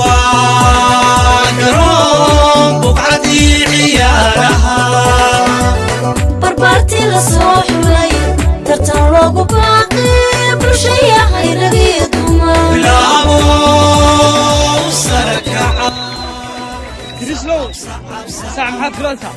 Bartuwaa garoon buqcadii ciyaaraha. Barbaartii la soo xulay, tartan loogu baaqay bulshayahay ragii dumar. Bilaabo sarakaca. Krislow, sac maxaad filantaa?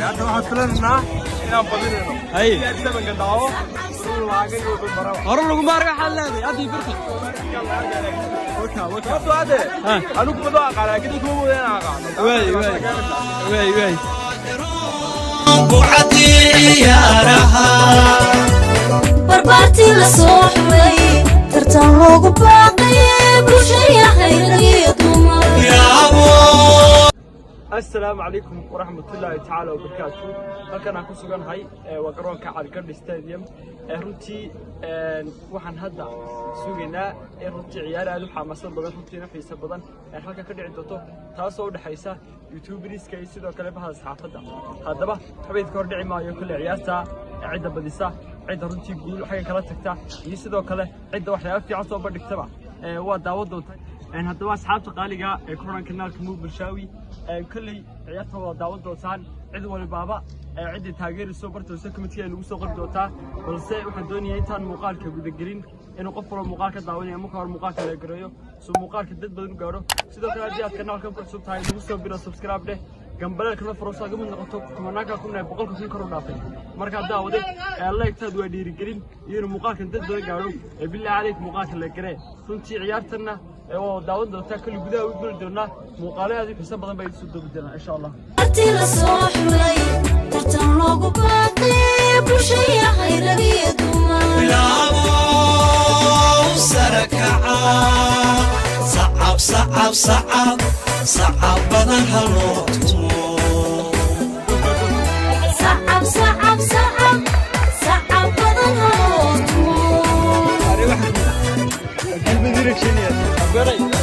Hadda waxaan filanaynaa inaan badinayno. Hay. Sevenka daawo laagay wuxuu baraba. Hore laguma arga waxaad leedahay haddii birta. Waka waka. Sababtoo hadde Ha. anigu kubadda waa aqaana, laakiin dadku ma moodaa inaan aqaano. Waay waay waay waay. Buqcadii ciyaaraha. Barbaartii la soo xulay, tartan loogu baaqay bulshayahay ragii dumar. Bilaabo. Assalaamu calaykum waraxmatullaahi tacaala wabarakaatu. Halkan aan ku sugannahay waa garoonka Caligadhi Stadium. Runtii waxaan hadda sugaynaa in runtii ciyaar aad u xamaasad badan, runtiina xiiso badan ee halkan ka dhici doonto, taasoo u dhexaysa youtuberiska iyo sidoo kale bahda saxaafadda. Haddaba habeedka hor dhici maayo kolley ciyaarta, cidda badisa, cidda runtii guul xaggan kala tagta iyo sidoo kale cidda waxyaabo fiican soo bandhigtaba waa daawan doonta. Haddaba asxaabta qaaliga ee ku xiran kanaalka Muu Bulshaawi, kolley ciyaarta waa daawan doontaan. Cid walibaaba ciddii taageerayso bartoosa commentga ay nagu soo qori doontaa. Balse waxaan doonayaa intaan muuqaalka gudagelin inuu qof walba muuqaalka daawanaya marka hore muuqaalka la gareeyo si muuqaalka dad badan u gaadho. Sidoo kale haddii aad kanaalkan ku cusub tahay, nagu soo biro, subscribe dheh, gambaleelkana furo si aad uga mid noqoto kumanaanka kun ee 100,000 kor u dhaafay. Markaa daawade, like-taad waa dhiirigelin iyo inuu muuqaalkan dad badan gaadho. Ee bilaahi caleyk muuqaalka la garee. Runtii ciyaartanna waa daawan doontaa kulli, gudaha u geli doonaa, muuqaalo aad u xiiso badan bay isu duubi doonaa insha Allah. Barbaartii la soo xulay, tartan loogu baaqay bulshayahay ragii dumar. Bilaabo sarakaca, sacab sacab sacab sacab badan ha loo tumo. Sacab sacab sacab sacab badan haloo tumo.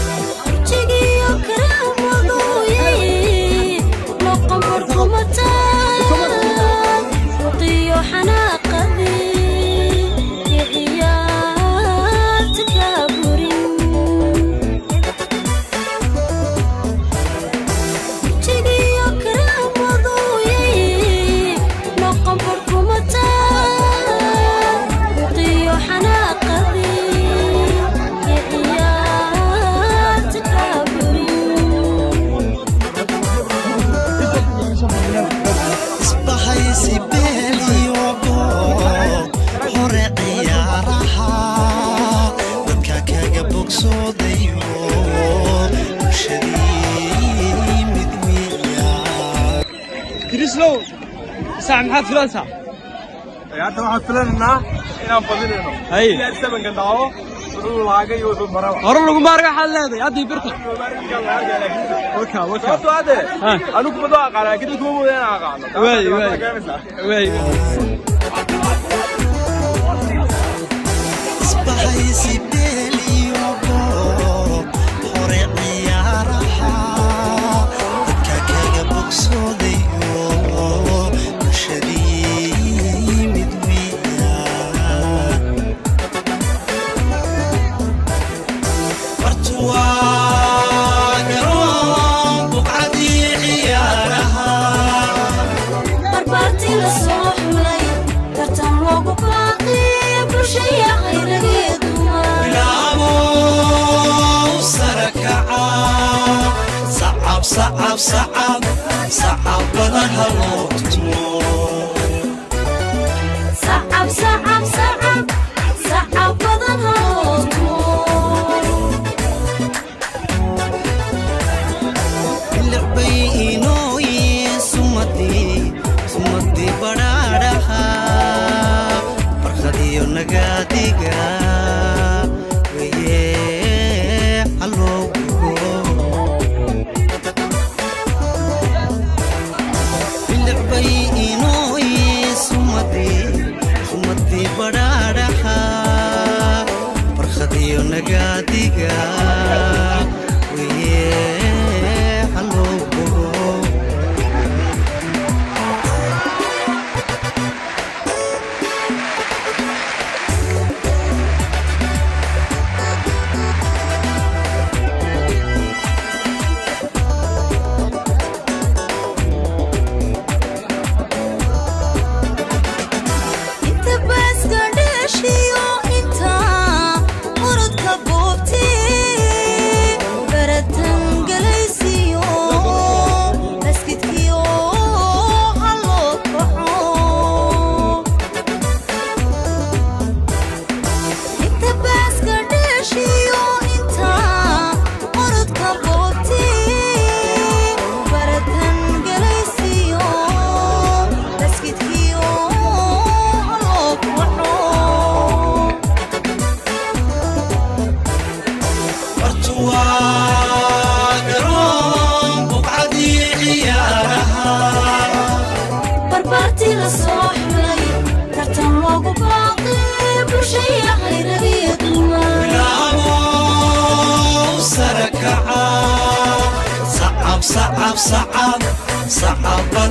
Wejigiyo karaamadooyay noqon barkumataan ruqiyo xanaaqadii iyo ciyaarta kaaburin. Wejigiyo karaamadooyay noqon barkumataan ruqiyo xanaaqadii iyo ciyaarta kaaburin. Isbahaysi beeliyo goob hore ciyaaraha dadka kaga bogsoodayo bulshadii mid weeyaan. Krislow, sac maxaad filantaa? Hadda waxaan filanaynaa inaan badinayno. Hay. Sevenka daawo wuxuu laagay wuxuu baraba. Hore laguma arga waxaad leedahay haddii birta. Waka waka. Sababtoo hadde Ha. anigu kubadda waa aqaana, laakiin dadku ma moodaa inaan aqaano. Waay waay waay. Isbahaysi beeliyo goob hore ciyaaraha dadka kaga bogsoodayo bulshadii mid weeyaan. Bartuwaa garoon buqcadii ciyaaraha. Barbaartii la soo xulay, tartan loogu baaqay bulshayahay ragii dumar. Bilaabo sarakaca, sacab sacab sacab sacab badan ha loo tumo. Sacab sacab sacab sacab badan haloo tumo. Bilicbay inooye sumadii sumadii badhaadhaha barkadiyo nagaadiga weye haloo gugo. Bilicbay.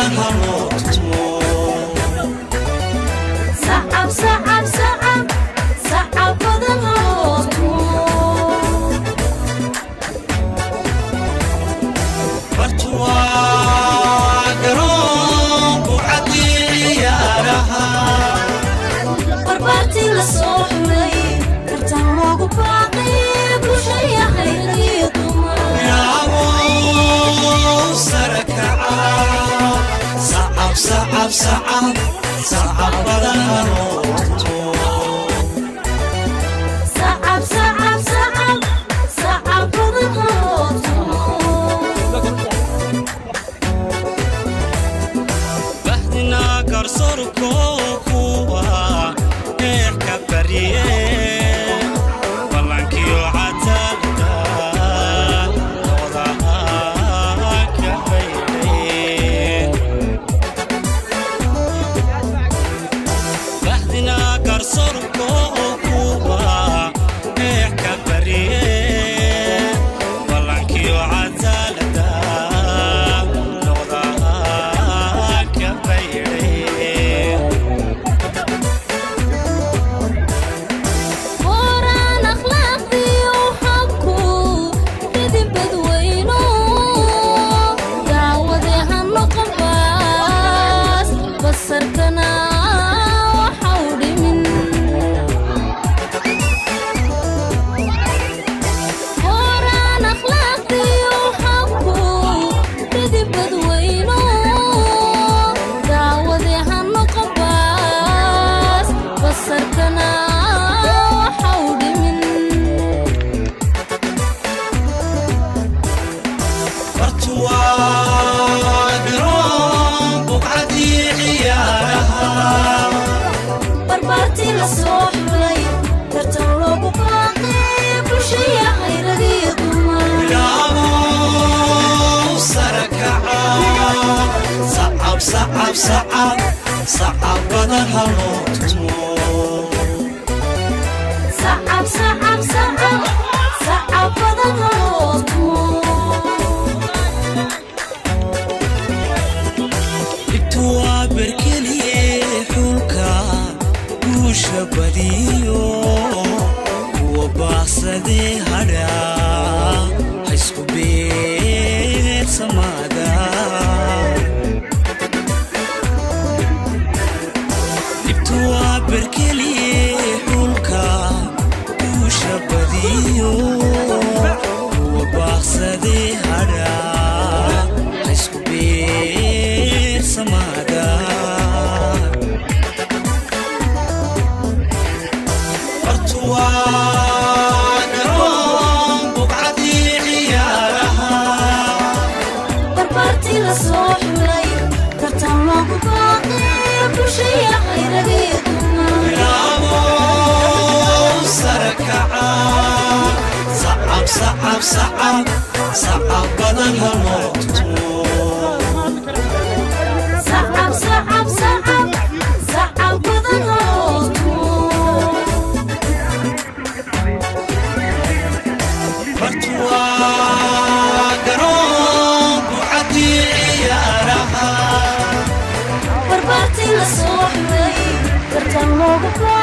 badan haloo tumo. Sacab, sacab, sacab, sacab badan haloo tumo. Bartu waa garoon bucadii ciyaaraha. Barbaartii la soo xulay, tartan loogu baaqay, bulshaya rag iyo dumar. Bilaabow sare kaca, sacab, sacab, sacab, sacab badan haloo tumo. Sacab, sacab, sacab, sacab badan haloo tumo. Bahdina garsoorko kuwa eexka barye, ballankiyo cadaalada wada ka baydhay. Bahdina garsoorko kuwa eexka barye, ballankiyo cadaalada wada ka baydhay. Qoraan akhlaaqdiyo habku idin badweyno, daawade ha noqon baas, basarkana waxau dhimin. Qoraan akhlaaqdiyo habku idin badweyno, daawade ha noqon baas, basarkana waxau dhimin. Bartu waa garoon buqcadii ciyaaraha. Barbaartii la soo xulay, tartan loogu baaqay, bulshaya rag iyo dumar. Bilaabow sare kaca, sacab, sacab, sacab, sacab badan haloo tumo. Sacab, sacab, sacab, sacab badan haloo tumo. Dhibtu waa berkeliye xulka guusha badiyo, kuwa baaqsadee hadha haysku beersamaada. Dhibtu waa berkeliye xulka guusha badiyo, kuwa baaqsadee hadha haysku beersamaada. Bartu waa garoon buqcadii ciyaaraha. Barbaartii la soo xulay, tartan loogu baaqay, bulshaya rag iyo dumar. Bilaabow sare kaca, sacab, sacab, sacab, sacab badan haloo tumo. Sacab, sacab, sacab, sacab badan haloo tumo. Bartu waa garoon bucadii ciyaaraha. Barbaartii la soo xulay, tartan loogu baaqay.